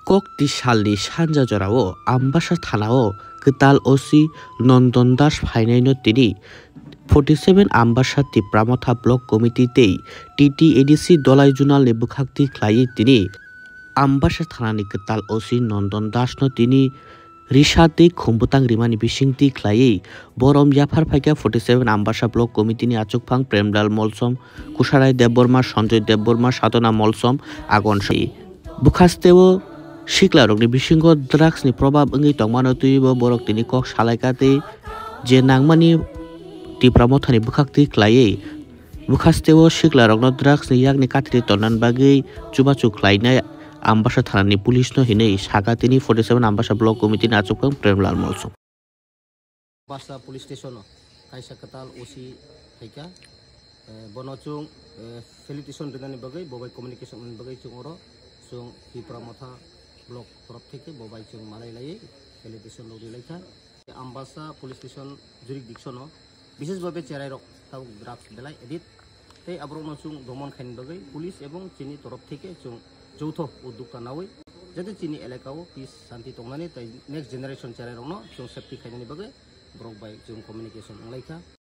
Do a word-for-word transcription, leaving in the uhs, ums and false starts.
Kokti salni sanja jorao Ambasa thanao kwtal O C Nondon Das phainaino tini forty seven Ambasa Tipra Motha Block Committee tei T T A D C Dolai Junalni bwkhakti khlaiwi tini Ambasa thanani kwtal O C Nondon Dasno tini risa tei khum bwtang rimani bisingtwi khlaiwi borom yaphar phaikha forty seven Ambasa Block Committee ni achukphang Premlal Molsom, Kusarai Debbarma, Sanjoy Debbarma, Sadhana Molsom, Agon Sai. Bwkhasteo siklarokni bisingo drugs ni probab wngwi tongmano twibo borok tini kok salaikha tei je nangmani Tipra Mothani bwkhaktwi khlaiwi bwkhasteo siklarokno drugs ni yakni kathri tonnani bagwi chubachu khlainai Ambasa thanani police no hinwi sakha tini forty seven Ambasa Block Committee ni achukphang Premlal Molsom. Ambasa Police Station o kaisa kwtal O C phaikha. Eh, bono chwng, eh, felicitation rinani bagwi, bo bai communication wngnani bagwi chwng oro chwng Tipra Motha Block torof theke bo bai chwng malai laiwi felicitation rok rilaikha. Ambasa Police Station jurisdiction o bishesh bhabe cherai rok tabuk drugs belai addict. Tei aborokno chwng domon khaini bagwi police ebong chini torof theke chwng joutho uddokta nawi, jate chini elaka o peace shanti tongnani tei next generation cherai rokno chwng safety khainani bagwi borok bai chwng communication wnglaikha.